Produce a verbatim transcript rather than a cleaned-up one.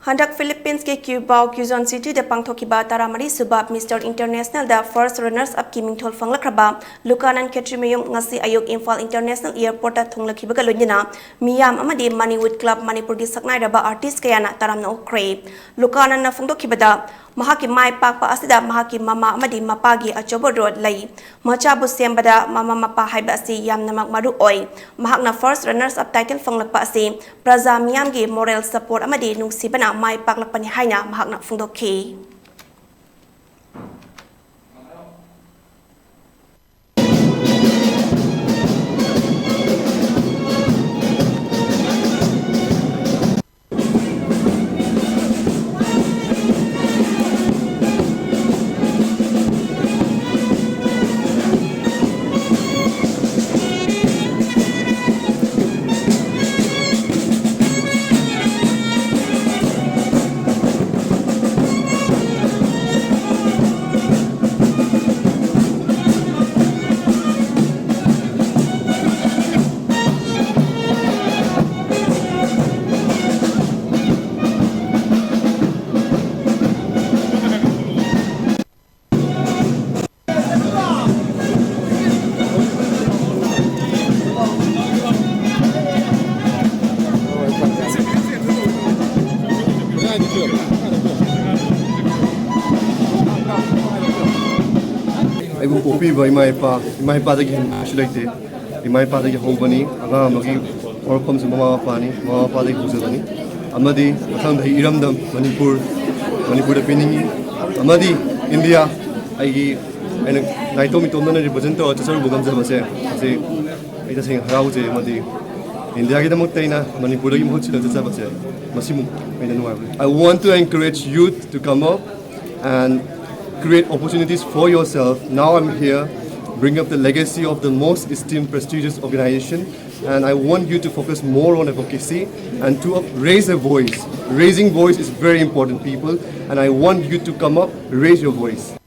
ꯍꯟꯗꯛ ꯐꯤꯂꯤꯄꯤꯟꯁꯀꯤ ꯀ꯭ꯌꯨꯕꯥꯎ ꯀ꯭ꯌꯨꯖꯣꯟ ꯁꯤꯇꯤꯗ ꯄꯥꯡꯊꯣꯛꯈꯤꯕ ꯇꯔꯥꯃꯔꯤ ꯁꯨꯕ ꯃꯤꯁꯇꯔ ꯏꯟꯇꯔꯅꯦꯁꯅꯦꯜꯗ ꯐꯥꯔꯁ ꯔꯅꯔꯁ ꯑꯞꯀꯤ ꯃꯤꯡꯊꯣꯜ ꯐꯪꯂꯛꯈ꯭ꯔꯕ ꯂꯨꯀꯥꯅꯟ ꯈꯦꯇ꯭ꯔꯤꯃꯌꯨꯝ ꯉꯁꯤ ꯑꯌꯨꯛ ꯏꯝꯐꯥꯜ ꯏꯟꯇꯔꯅꯦꯁꯅꯦꯜ ꯏꯌꯥꯔꯄꯣꯔꯠꯇ ꯊꯨꯡꯂꯛꯈꯤꯕꯒ ꯂꯣꯏꯅꯅ ꯃꯤꯌꯥꯝ ꯑꯃꯗꯤ ꯃꯅꯤꯋꯨꯗ ꯀ꯭ꯂꯕ ꯃꯅꯤꯄꯨꯔꯒꯤ ꯁꯛꯅꯥꯏꯔꯕ ꯑꯥꯔꯇꯤꯁ ꯀꯌꯥꯅ ꯇꯔꯥꯝꯅ ꯑꯣꯛꯈ꯭ꯔꯦ꯫ ꯂꯨꯀꯥꯅꯟꯅ ꯐꯣꯡꯗꯣꯛꯈꯤꯕꯗ, ꯃꯍꯥꯛꯀꯤ ꯃꯥꯏ ꯄꯥꯛꯄ ꯑꯁꯤꯗ ꯃꯍꯥꯛꯀꯤ ꯃꯃꯥ ꯑꯃꯗꯤ ꯃꯄꯥꯒꯤ ꯑꯆꯧꯕ ꯔꯣꯜ ꯂꯩ꯫ ꯃꯆꯥꯕꯨ ꯁꯦꯝꯕꯗ ꯃꯃꯥ ꯃꯄꯥ ꯍꯥꯏꯕ ꯑꯁꯤ ꯌꯥꯝꯅꯃꯛ ꯃꯔꯨ ꯑꯣꯏ꯫ ꯃꯍꯥꯛꯅ ꯐꯥꯔꯁ ꯔꯅꯔꯁ ꯑꯞ ꯇꯥꯏꯇꯜ ꯐꯪꯂꯛꯄ ꯑꯁꯤ ꯄ꯭ꯔꯖꯥ ꯃꯤꯌꯥꯝꯒꯤ ꯃꯣꯔꯦꯜ ꯁꯄꯣꯔꯠ ꯑꯃꯗꯤ ꯅꯨꯡꯁꯤꯕꯅ ꯃꯥꯏ ꯄꯥꯛꯂꯛꯄꯅꯤ ꯍꯥꯏꯅ ꯃꯍꯥꯛꯅ ꯐꯣꯡꯗꯣꯛꯈꯤ꯫ ꯑꯩꯕꯨ ꯄꯣꯛꯄꯤꯕ ꯏꯃꯥ ꯏꯄꯥ, ꯏꯃꯥ ꯏꯄꯥꯗꯒꯤ ꯍꯦꯟꯕ ꯀꯩꯁꯨ ꯂꯩꯇꯦ꯫ ꯏꯃꯥ ꯏꯄꯥꯗꯒꯤ ꯍꯧꯕꯅꯤ꯫ ꯑꯉꯥꯡ ꯑꯃꯒꯤ ꯍꯧꯔꯛꯐꯝꯁꯨ ꯃꯃꯥ ꯃꯄꯥꯅꯤ, ꯃꯃꯥ ꯃꯄꯥꯗꯒꯤ ꯍꯧꯖꯕꯅꯤ꯫ ꯑꯃꯗꯤ ꯃꯊꯪꯗ ꯑꯩ ꯏꯔꯝꯗꯝ ꯃꯅꯤꯄꯨꯔ, ꯃꯅꯤꯄꯨꯔꯗ ꯄꯤꯅꯤꯡꯏ꯫ ꯑꯃꯗꯤ ꯏꯟꯗꯤꯌꯥ, ꯑꯩꯒꯤ, ꯑꯩꯅ ꯅꯥꯏꯇꯣꯝ ꯏꯇꯣꯝꯗꯅ ꯔꯤꯄ꯭ꯔꯖꯦꯟ ꯇꯧꯔꯒ ꯆꯠꯆꯔꯨꯕ ꯉꯝꯖꯕꯁꯦ, ꯃꯁꯤ ꯑꯩ ꯇꯁꯦꯡꯅ ꯍꯔꯥꯎꯖꯩ꯫ ꯑꯃꯗꯤ ꯏꯟꯗꯤꯌꯥꯒꯤꯗꯃꯛꯇ ꯑꯩꯅ ꯃꯅꯤꯄꯨꯔꯗꯒꯤ ꯃꯍꯨꯠ ꯁꯤꯜꯂ ꯆꯠꯆꯕꯁꯦ, ꯃꯁꯤꯃꯨꯛ ꯑꯩꯅ ꯅꯨꯡꯉꯥꯏꯕ꯫ I want to encourage youth to come up and create opportunities for yourself. Now I'm here, bring up the legacy of the most esteemed, prestigious organization, and I want you to focus more on advocacy and to up, raise a voice. Raising voice is very important, people, and I want you to come up, raise your voice.